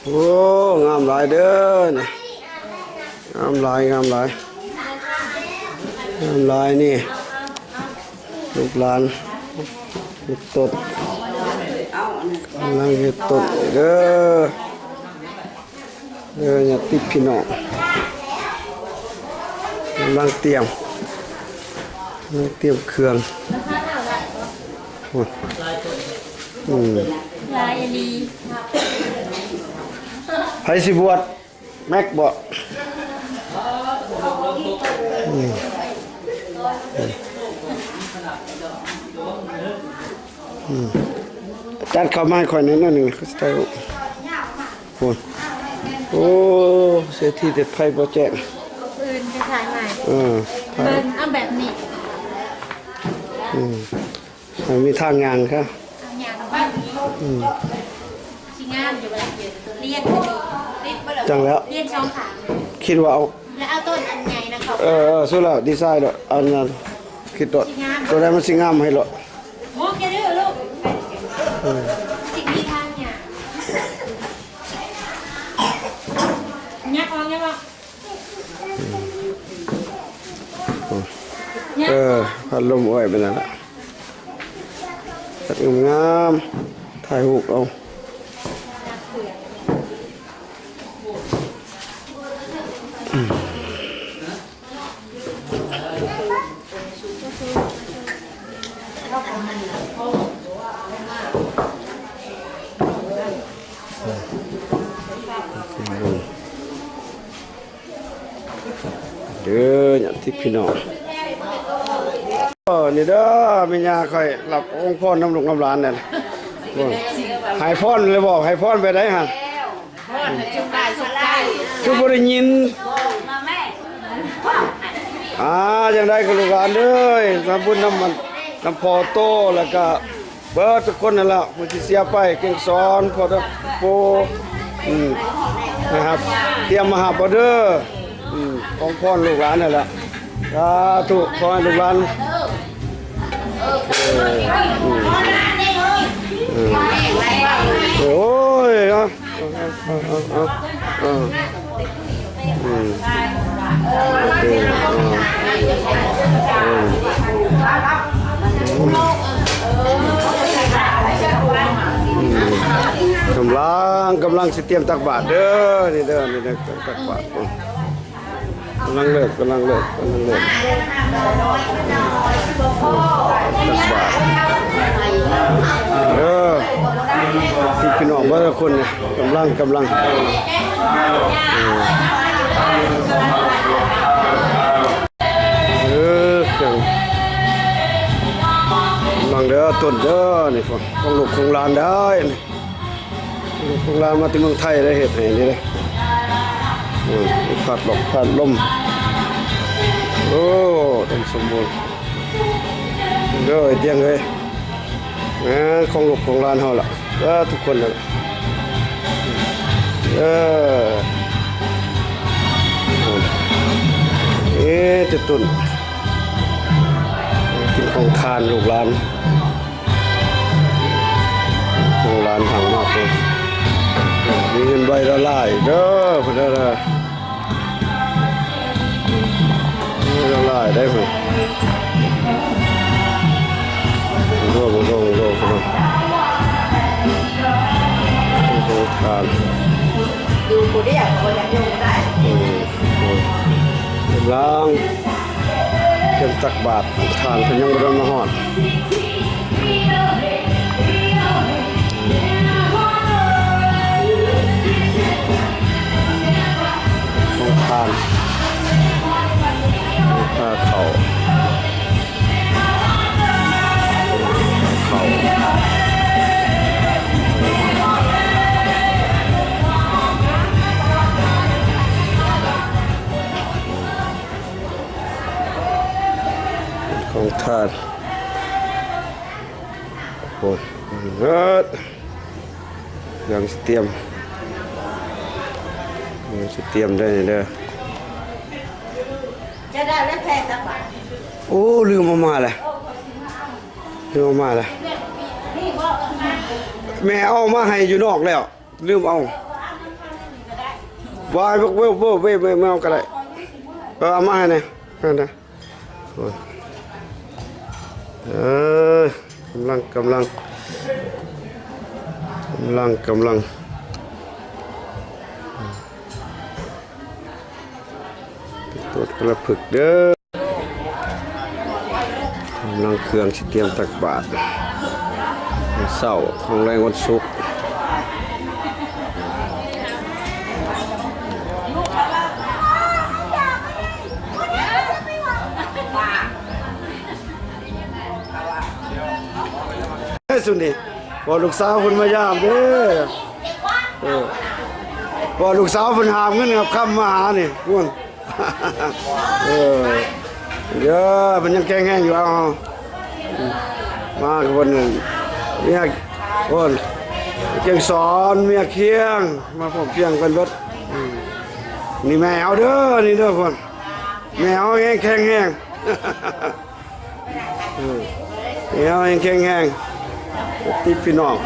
ໂອ້ ງາມຫຼາຍເດີນີ້ ງາມຫຼາຍ ງາມຫຼາຍ ງາມຫຼາຍນີ້ ລູກຫຼານເຮັດຕົ້ນ ກຳລັງເຮັດຕົ້ນເດີ ເດີ ຍາດຕິພີ່ນ້ອງ ກຳລັງຕຽມ ກຳລັງຕຽມເຄື່ອງ ໂອ້ຍ ອືມ ຫຼາຍອີ່ຫຼີ ໃຜຊິບວດ ແມັກບໍ? ອືມ ອືມ ຈັດເຂົ້າມາໃຫ້ຂ້ອຍແດ່ໜ້ອຍໜຶ່ງ ຄືຊິຖ່າຍຮູບ ໂອ້ ໂອ້ ເສດຖີເດັດໄພບໍ່ແຈ້ງ ອື່ນໄປຖ່າຍໃໝ່ ເອີ ເບິ່ງເອົາແບບນີ້ ອືມ ມັນມີທາງຍ່າງເດ້ ທາງຍ່າງ ອືມ ຊິງາມຢູ່ບໍ່ລະ ລຽນ ຈັ່ງແລ້ວ ລຽນສອງຂ້າງ ຄິດວ່າເອົາ ແລ້ວເອົາຕົ້ນອັນໃຫຍ່ນະເຂົາ ເອີ ເອີ ສຸດແລ້ວ ດີໄຊໂລດ ອັນນັ້ນ ຄິດໂລດ ຊິງາມ ໂຕໃດມັນຊິງາມໃຫ້ໂລດ ໂອ້ ຢ່າດື້ລູກ ເອີ ຊິມີທາງຍ່າງ ຍັບອອກ ຍັບອອກ ອືມ ເອີ ພັດລົມອ້ອຍໄປນັ້ນລະ ຈັດງາມໆ ຖ່າຍຮູບເອົາ ອືມ. ເດີ ຍາດຕິພີ່ນ້ອງ ເອີ ນີ້ເດີ ແມ່ຍ່າຂ້ອຍ ຮັບອວຍພອນນຳລູກນຳຫຼານນັ້ນ ໃຫ້ພອນເລີຍບໍ ໃຫ້ພອນແບບໃດຫັ້ນ ຄືບໍ່ໄດ້ຍິນ ອ່າ ຈັ່ງໃດກໍລູກຫຼານເອີຍ ທຳບຸນນຳ ນຳພໍ່ໂຕ ແລ້ວກະ ເບິດທຸກຄົນນັ້ນລະ ຜູ້ທີ່ເສຍໄປ ເກັ່ງສອນ ພໍ່ຕະໂປ ອືມ ນະຄັບ ຕຽມມາຮັບເອົາເດີ ອືມ ຂອງພອນລູກຫຼານນັ້ນລະ ສາທຸ ຂໍໃຫ້ລູກຫຼານ ເອີ ອືມ ອືມ ໂອ້ຍ ເອົາ ເອົາ ເອົາ ເອົາ ເອົາ ເອີ ອືມ ໂອເຄ ເອົາ ເອີ ອືມ ກຳລັງ ກຳລັງຊິຕຽມຕັກບາດເດີ ນີ້ເດີ ນີ້ເດີ ຕັກບາດ ກຳລັງເລີກ ກຳລັງເລີກ ກຳລັງເລີກ ຕັກບາດເດີ ພີ່ນ້ອງເບິດທຸກຄົນ ກຳລັງ ກຳລັງ ເອີ ເອີ ເຄື່ອງ ກຳລັງເດີ ຕົ້ນເດີ ນີ້ ຂອງລູກຂອງຫຼານໄດ໋ ລູກຂອງຫຼານມາແຕ່ເມືອງໄທໄດ້ເຮັດໃຫ້ນີ້ເດ້ ອືມ ພັດລົມ ພັດລົມ ໂອ້ ອຸດົມສົມບູນ ເດີ ຕຽງເອີຍ ງານຂອງລູກຂອງຫຼານເຮົາລະ ເອີ ທຸກຄົນລະ ເອີ ເອີ ແຕ່ຕົ້ນ ກິນຂອງທານລູກຫຼານ ລູກຫຼານຫັ້ນມາພຸ້ນ ມີເງິນໃບລະຫຼາຍເດີ ພຸ້ນເດີ ລະຫຼາຍໄດ໋ພຸ້ນ ໂດ ໂດ ໂດ ໂດ ທານ ຢູ່ຜູ້ດຽວກໍບໍ່ຢາກຢູ່ໄດ້ ເອີ ກຳລັງ ເພິ່ນຕັກບາດ ທານເພິ່ນຍັງບໍ່ທັນມາຮອດ ຂອງທານ ເຂົ້າ ເຂົ້າ ຂອງທານ ໂອ້ຍ ເອີ ເຄື່ອງຊິຕຽມ ເຄື່ອງຊິຕຽມໄດ້ນີ້ເດີ ຈະໄດ້ແລ້ວແພງຈັກບາດ ໂອ້ ລືມເອົາມາແລ້ວ ເອົາມາແລ້ວ ແມ່ເອົາມາໃຫ້ຢູ່ນອກແລ້ວ ລືມເອົາ. ວ່າ ເວີ ເວີ ເວີ ເອົາກໍໄດ້ ເອີ ເອົາມາໃຫ້ແດ່ ນັ້ນນະ. ໂອ້ຍ ເອີ ກຳລັງ ກຳລັງ ກຳລັງ ກຳລັງ ຕົວະປະພຶກເດີ້ ກຳລັງເຄື່ອງຊິຕຽມຕັກບາດເຊົ້າຂອງແລງວັນສຸກ. ເອີ ສຸນີ້ ພໍ່ລູກສາວເພິ່ນມາຢາມເດີ້ ເອີ ພໍ່ລູກສາວເພິ່ນຫາບເງິນຫາບຄຳມາຫານີ້ພຸ້ນ ເອີ ເດີ ເພິ່ນຍັງແຂງແຮງຢູ່ ເອົາ ມາກັບເພິ່ນ ເມຍພຸ້ນ ເກງສອນ ເມຍຄຽງ ມາພ້ອມພຽງກັນເບິດ ອືມ ນີ້ແມ່ເຮົາເດີ ນີ້ເດີພຸ້ນ ແມ່ເຮົາແຮງແຂງແຮງ ເອີ ແມ່ເຮົາແຮງແຂງແຮງ ຕິດພີ່ນ້ອງ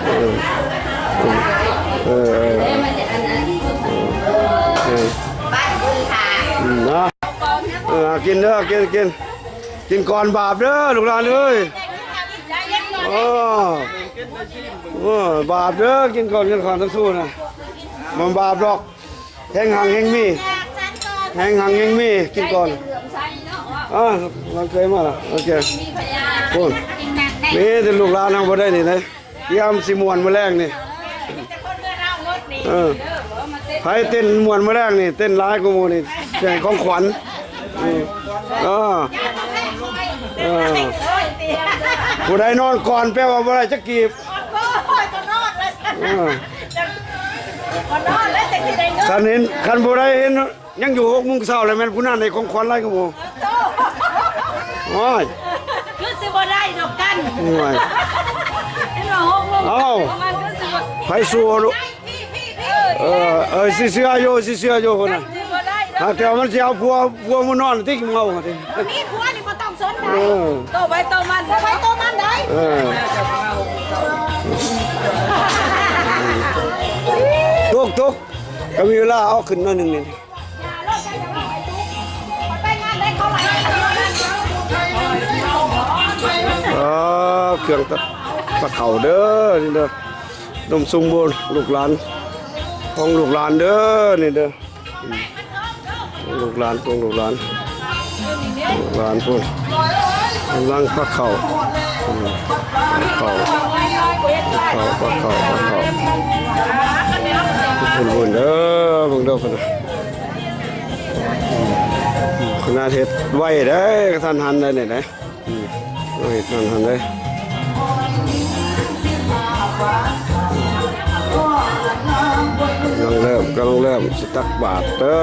ເອີ ເອີ ເອີ ເອີ ເນາະ ເອີ ກິນເດີ ກິນ ກິນ ກິນກ່ອນບາບເດີ ລູກຫຼານເອີຍ ໂອ້ ໂອ້ ບາບເດີ ກິນກ່ອນ ກິນກ່ອນ ທັງສູ້ນະ ບໍ່ບາບດອກ. ແຮງຮັ່ງແຮງມີ ແຮງຮັ່ງແຮງມີ ກິນກ່ອນ ອ່າ ລາວເຄີຍມາລະ ໂອເຄ ພຸ້ນ ມີແຕ່ລູກຫຼານເຮົາບໍ່ໄດ້ນີ້ເດ້ ຕຽມຊິມ່ວນມື້ແລງນີ້ ເອີ ໃຜເຕັ້ນມ່ວນມື້ແລງນີ້ ເຕັ້ນຫຼາຍກວ່າໝູ່ນີ້ ໃຫ້ຂອງຂວັນ ເອີ ເອີ ເອີ ຜູ້ໃດນອນກ່ອນແປວ່າບໍ່ໄດ້ຈັກກີບ ໂອ້ຍ ກໍນອນແລ້ວ ເອີ ກໍນອນແລ້ວ ຈັກຊິໄດ້ເງິນ ຄັນເຫັນ ຄັນຜູ້ໃດເຫັນຍັງຢູ່ຫົກໂມງເຊົ້າ ແລ້ວແມ່ນຜູ້ນັ້ນໄດ້ຂອງຂວັນຫຼາຍກວ່າໝູ່ ໂອ້ຍ ຄືຊິບໍ່ໄດ້ດອກກັນ ໂອ້ຍ ເຫັນວ່າຫົກໂມງ ເອົ້າ ປະມານຄືຊິບໍ່ ໃຜສູ່ ເອີ ເອີ ຊິເຊື່ອຢູ່ ຊິເຊື່ອຢູ່ພຸ້ນນະ ຫາກແຕ່ວ່າມັນຊິເອົາຜົວ ຜົວມານອນຕິ ເມົາຕິ ມີຜົວນີ້ບໍ່ຕ້ອງສົນໃດ ເອີ ໂຕໃຜໂຕມັນ ໂຕໃຜໂຕມັນໄດ ເອີ ຕົກ ຕົກ ກໍມີເວລາເອົາຂຶ້ນໜ້ອຍໜຶ່ງນີ້ ເອີ ເຄື່ອງຕັກປາເຂົ້າເດີ ນີ້ເດີ ອຸດົມສົມບູນ ລູກຫຼານຂອງລູກຫຼານເດີ ນີ້ເດີ ອືມ ຂອງລູກຫຼານ ຂອງລູກຫຼານ ລູກຫຼານພຸ້ນ ກຳລັງພາເຂົ້າ ອືມ ພາເຂົ້າ ພາເຂົ້າ ພາເຂົ້າ ພາເຂົ້າ ພຸ້ນໆ ເດີ ເບິ່ງເດີ ພຸ້ນນະ ອືມ ຂະໜາດເຮັດໄວເດ້ ກະທັນຫັນໄດ້ນີ້ເດ້. ອືມ ເຮັດນັ້ນຫັ້ນເດ້ ກຳລັງເລີ່ມ ກຳລັງເລີ່ມຊິຕັກບາດເດີ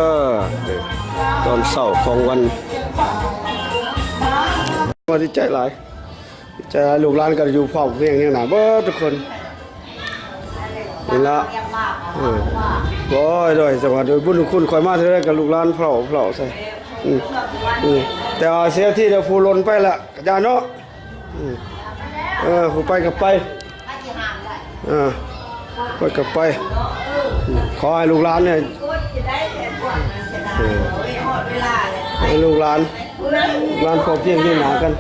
ຕອນເຊົ້າຂອງວັນ ດີໃຈຫຼາຍ ດີໃຈຫຼາຍ ລູກຫຼານກໍຢູ່ພ້ອມພຽງຫຍັງນະເບິດທຸກຄົນ. ນີ້ລະ ເອີ ໂດຍ ໂດຍ ຈັງຫວະໂດຍບຸນຄຸນ ຂ້ອຍມາເທື່ອໃດກໍລູກຫຼານເຝົ້າ ເຝົ້າໃສ່ ອືມ ອືມ ແຕ່ວ່າເສຍທີດແລ້ວ ຜູ້ຫຼົ່ນໄປລະ ກະຢ່າເນາະ ອືມ ເອີ ຜູ້ໄປກໍໄປ ເອີ ໄປກໍໄປ ອືມ ຂໍໃຫ້ລູກຫຼານນີ້ ເອີ ໃຫ້ລູກຫຼານ ຫຼານພໍພຽງຢູ່ໜ້າກັນ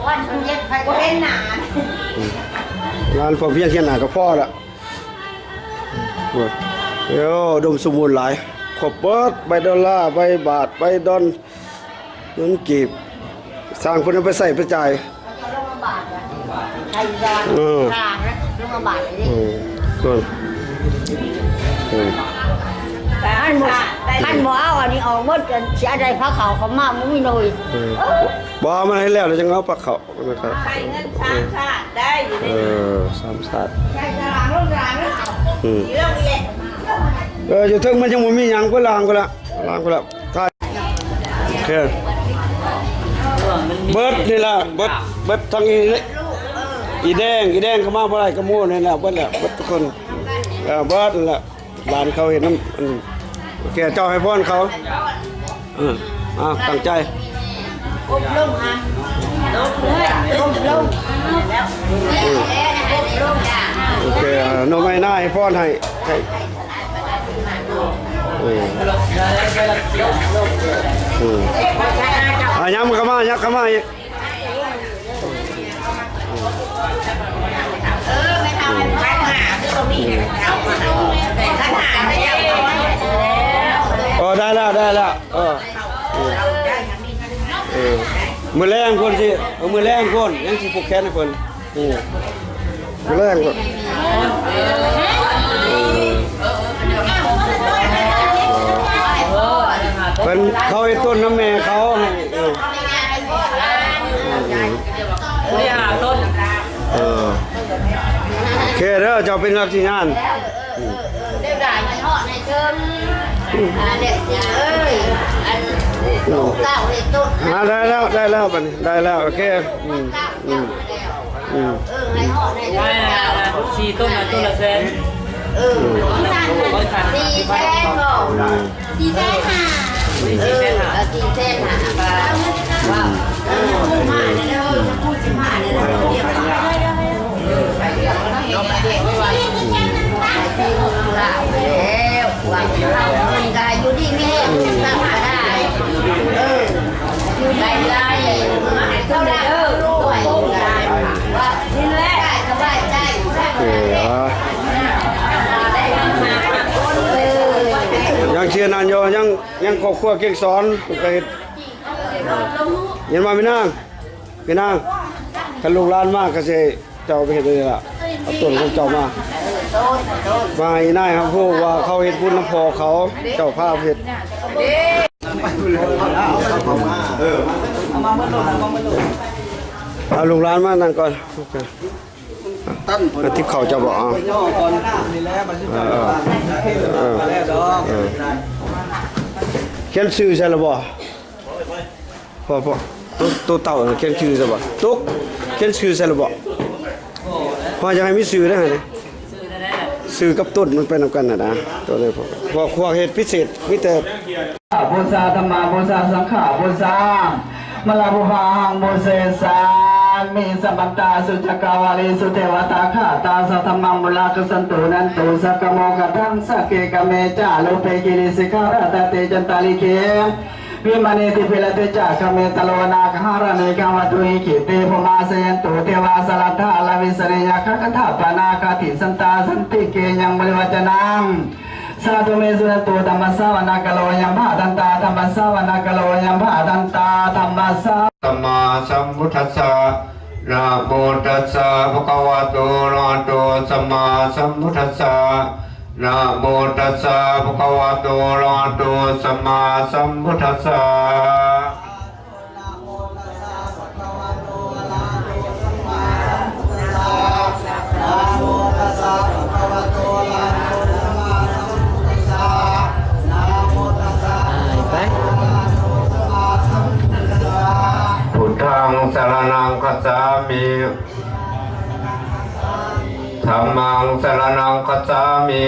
ອືມ ຫຼານພໍພຽງຢູ່ໜ້າກໍພໍລະ. ໂອ້ ອຸດົມສົມບູນຫຼາຍ ຄົບເບິດ ໃບໂດລາ ໃບບາດ ໃບດອນ ເງິນກີບ ຊ່າງເພິ່ນເອົາໄປໃຊ້ໄປຈ່າຍ ເອີ ເອີ ຄັນບໍ່ ຄັນບໍ່ເອົາອັນນີ້ອອກໝົດ ຊິເອົາໄດ້ພາເຂົ້າເຂົ້າມາ ບໍ່ມີໜ່ວຍ ເອີ ບໍ່ ເອົາມັນໃຫ້ແລ້ວ ແລ້ວຈັ່ງເອົາພາເຂົ້າ. ໄດ້ເງິນສ້າງຊາດໄດ້ຢູ່ນີ້ ເອີ ສ້າງຊາດ ອືມ ເອີ ຢູ່ເທິງມັນຍັງບໍ່ມີຫຍັງ ໄປລ້າງພຸ້ນລະ ລ້າງພຸ້ນລະ ຖ່າຍ ໂອເຄ ເບິດນີ້ລະ ເບິດ ເບິດທັງອີ ອີແດງ ອີແດງກໍມາບໍ່ໄດ້ກັບໝູ່ນີ້ລະ ເບິດລະ ເບິດທຸກຄົນ ເອີ ເບິດນັ້ນລະ. ຫຼານເຂົາເຮັດນຳ ອືມ ໂອເຄ ເຈົ້າໃຫ້ພອນເຂົາ ເອີ ເອົາ ຕັ້ງໃຈ ກົ້ມລົງ ກົ້ມລົງ ອືມ ອືມ ໂອເຄ ເອົາໜໍ່ໄມ້ນາໃຫ້ພອນໃຫ້ ໃຫ້ ເອີ ເອີ ອ່າ ຍັບເຂົ້າມາ ຍັບເຂົ້າມາອີກ. ເອີ ໄດ້ແລ້ວ ໄດ້ແລ້ວ ເອີ ເອີ ມື້ແລງພຸ້ນຊິ ເອີ ມື້ແລງພຸ້ນ ຍັງຊິຜູກແຂນໃຫ້ເພິ່ນ ອືມ ແລງ ເອີ ເພິ່ນເຂົາເຮັດຕົ້ນນຳແມ່ເຂົາໃຫ້ ເອີ ເອີ ໂອເຄເດີ ເຈົ້າເປັນລັດທິງານ ອືມ ແນວໃດໃຫ້ຮອດໃຫ້ເຖິງ ອ່າ ແດດຊິເອີຍ ອັນລູກເຕົ້າເຮັດຕົ້ນ ອ່າ ໄດ້ແລ້ວ ໄດ້ແລ້ວ ບັດນີ້ໄດ້ແລ້ວ ໂອເຄ ອືມ ອືມ ອືມ ເອີ ໃຫ້ຮອດໃຫ້ເຖິງ ໄດ້ແລ້ວ ສີ່ຕົ້ນນະ ຕົ້ນລະແສນ ເອີ ສີ່ແສນບໍ ສີ່ແສນຫ້າ ເອີ ສີ່ແສນຫ້າ ເອົາສີ່ແສນຫ້າ ກໍວ່າ ເອີ ມາແລ້ວ ເອີ ມາແລ້ວ ເອີ ຍັງເຊື່ອນັ້ນຢູ່ ຍັງ ຍັງຄອບຄົວເກັ່ງສອນ ເພິ່ນກໍເຮັດ ເຫັນບໍ່ ພີ່ນາງ? ພີ່ນາງ ຄັນລູກຫຼານມາກໍຊິ ເຈົ້າໄປເຮັດອັນນີ້ລະ ເອົາຕົ້ນຂອງເຈົ້າມາ ມາໃຫ້ນາຍຮັບຮູ້ວ່າເຂົາເຮັດບຸນນຳພໍ່ເຂົາ ເຈົ້າພາເຮັດ ເອົາລູກຫຼານມານັ່ງກ່ອນ ເອົາຕິບເຂົ້າເຈົ້າບໍ່ ເອົາ ເອີ ເອີ ເອີ ຂຽນຊື່ໃສ່ລະບໍ່? ພໍ່ ພໍ່ ໂຕ ໂຕເຕົ້າຂຽນຊື່ໃສ່ບໍ່? ຕຸກ ຂຽນຊື່ໃສ່ລະບໍ່? ພໍ່ຢາກໃຫ້ມີຊື່ເດ້ຫັ້ນ ຊື່ກັບຕົ້ນມັນໄປນຳກັນຫັ້ນນະ ໂຕນີ້ ພວກ ພວກເຮັດພິເສດມີແຕ່ ບູຊາ ທຳມະບູຊາ ສັງຄະບູຊາ ມາລາບູຮາຫັງບູເຊສາມິ ສະບັນຕາສຸຈັກກະວາລີສຸເທວະຕາຄາຕາ ສະທຳມັງບຸນລາກະສັນຕຸ ນັນຕຸ ສັກກະໂມຄະທັງ ສັກເກກະເມຈາ ລູເປກິລິສິຂາຣາຕະເຕ ຈັນຕາລິເກ ວິມານີ ຕິເພລະເຕຈາຄະເມຕະໂລ ນາຄະຫາຣານີຄະຫະວັດຖຸ ອິທິເຕ ພູມາ ຊະຍັນຕຸ ເທວາ ສະລັດຖາ ລາວິສະເນ ຍັກຂະຄັນທາ ປະນາຄາຕິ ສັນຕາ ສັນຕິເກ ຍັງ ບໍລິວາຈະນັງ ສາທຸ ເມ ສຸນັນຕຸ ທຳມະສາວະນາກາໂລ ຍະມະຫາທັນຕາ ທຳມະສາວະນາກາໂລ ຍະມະຫາທັນຕາ ທຳມະສາ ສຳມາສຳພຸດທັດສະ ນະໂມຕັດສະ ພະຄະວະໂຕ ອະລະຫະໂຕ ສຳມາສຳພຸດທັດສະ ນະໂມຕັດສະ ພະຄະວະໂຕ ອະລະຫະໂຕ ສຳມາສຳພຸດທັດສະ. ພຸດທັງສະລະນັງຄັດສາມິ ທຳມັງສະລະນັງຄັດສາມິ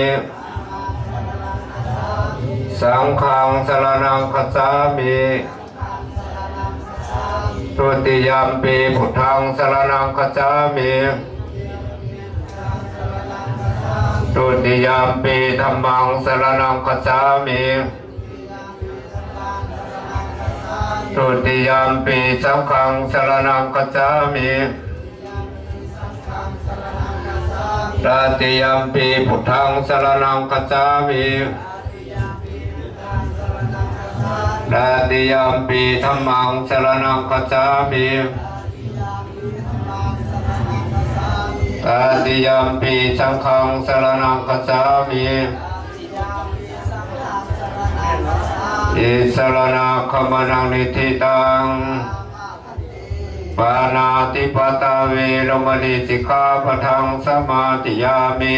ສັງຄັງສະລະນັງຄັດສາມິ ທຸຕິຍຳປີ ພຸດທັງສະລະນັງຄັດສາມິ ທຸຕິຍຳປີ ທຳມັງສະລະນັງຄັດສາມິ ທຸຕິຍຳປີ ສັງຄັງສະລະນັງຄັດສາມິ ຕະຕິຍຳປີ ພຸດທັງສະລະນັງຄັດສາມິ ຕະຕິຍຳປີ ທຳມັງສະລະນັງຄັດສາມິ ຕະຕິຍຳປີ ສັງຄັງສະລະນັງຄັດສາມິ ຕິສະລະນະຄະມະນັງ ນິທິຕັງ ປານາຕິປາຕາ ເວລະມະນີ ສິກຂາປະທັງ ສະມາທິຍາມິ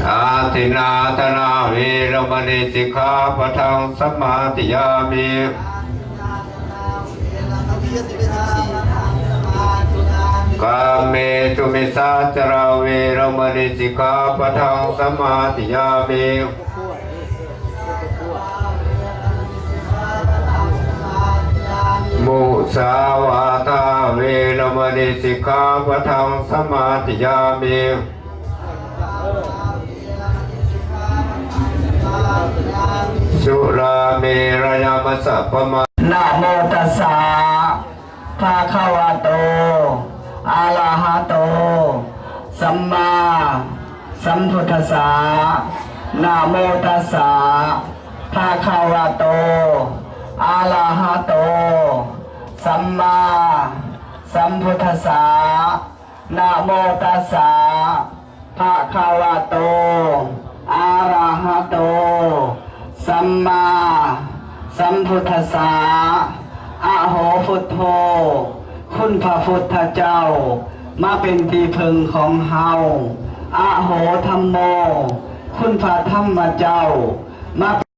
ອາທິນນາທານາ ເວລະມະນີ ສິກຂາປະທັງ ສະມາທິຍາມິ ກາເມສຸມິດສາຈາລາ ເວລະມະນີ ສິກຂາປະທັງ ສະມາທິຍາມິ ມຸສາວາທາ ເວ ມະນີ ສິກຂາປະທັງ ສະມາທິຍາມິ. ສຸລາເມລະຍະມັດສະປະມາ. ນະໂມຕັດສະ ພະຄະວະໂຕ ອະລະຫະໂຕ ສຳມາສຳພຸດທັດສະ. ນະໂມຕັດສະ ພະຄະວະໂຕ ອະລະຫະໂຕ ສຳມາສຳພຸດທັດສະ. ນະໂມຕັດສະ ພະຄະວະໂຕ ອະລະຫະໂຕ ສຳມາສຳພຸດທັດສະ. ອະໂຫ ພຸດໂທ ຄຸນພະພຸດທະເຈົ້າ ມາເປັນທີ່ເພິ່ງຂອງເຮົາ. ອະໂຫ ທຳໂມ ຄຸນພະທຳມະເຈົ້າ ມາ